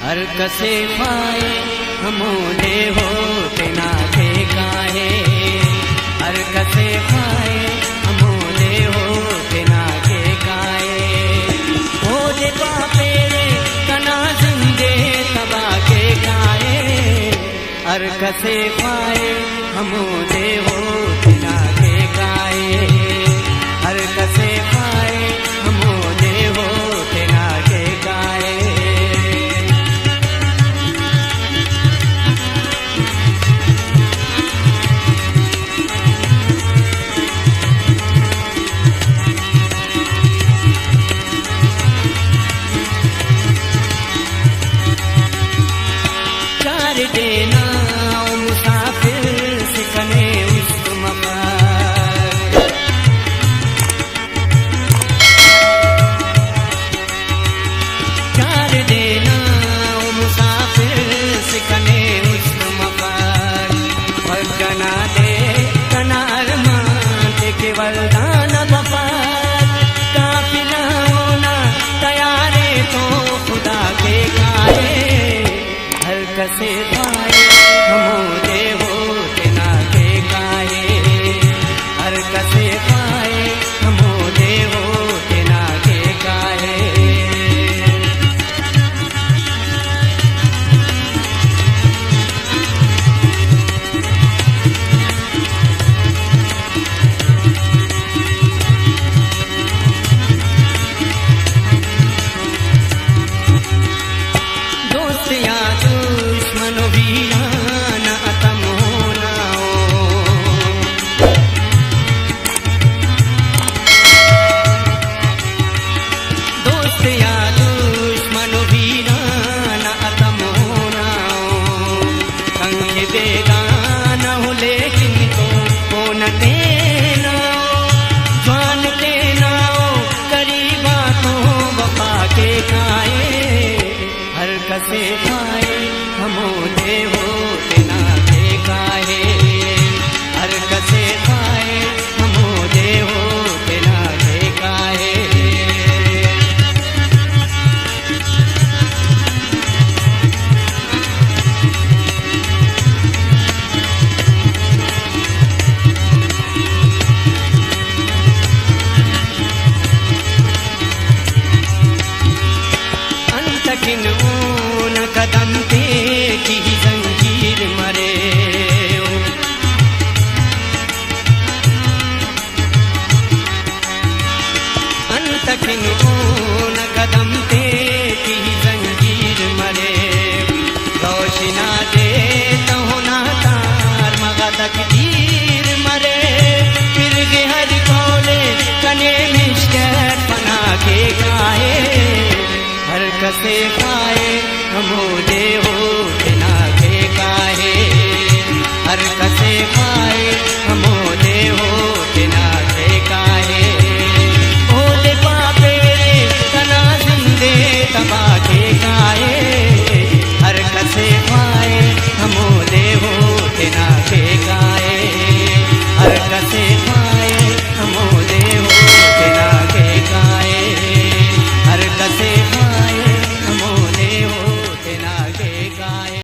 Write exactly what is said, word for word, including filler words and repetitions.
ہر کسے خواہے ہمودے ہو تینا کے کاہے، ہر کسے خواہے ہمودے ہو تینا کے کاہے۔ اودے پاپیرے کنا زندے تباہ کے کاہے۔ ہر کسے خواہے ہمودے ہو تینا کے کاہے، ہر کسے خواہے ہمودے ہو تینا کے کاہے۔ چار دینا او مسافر سے کنے است مفر۔ چار دینا او مسافر سے کنے است مفر۔ وگنا دے کنا ارمان تے کہ ولدان بفر۔ قافلہ اونا تیارے تو خدا کے کاہے۔ ہر کسے خواہے ہمودے ہو تینا کے کاہے، ہر کسے خواہے ہمودے ہو تینا کے کاہے۔ دوست یا دشمن و ویران اتم ہونا او۔ دوست یا دشمن و ویران اتم ہونا او۔ تنگ بیگانہ او لیکن تو کون تینا او، جوان تینا او، قریبا تو وفا کے کائے۔ ہر کسے خواہے ہمودے ہو تینا کے کائے، ہر کسے خواہے ہمودے ہو تینا کے کائے۔ انت کن اونا قدم تے ٹی زنجیر مرے۔ انت کن اونا قدم تے ٹی زنجیر مرے۔ روشنا دے تہنا تار مغا تقدیر مرے۔ پرغ ہر قولے کنے مشکت فنا کے کائے۔ ہر کسے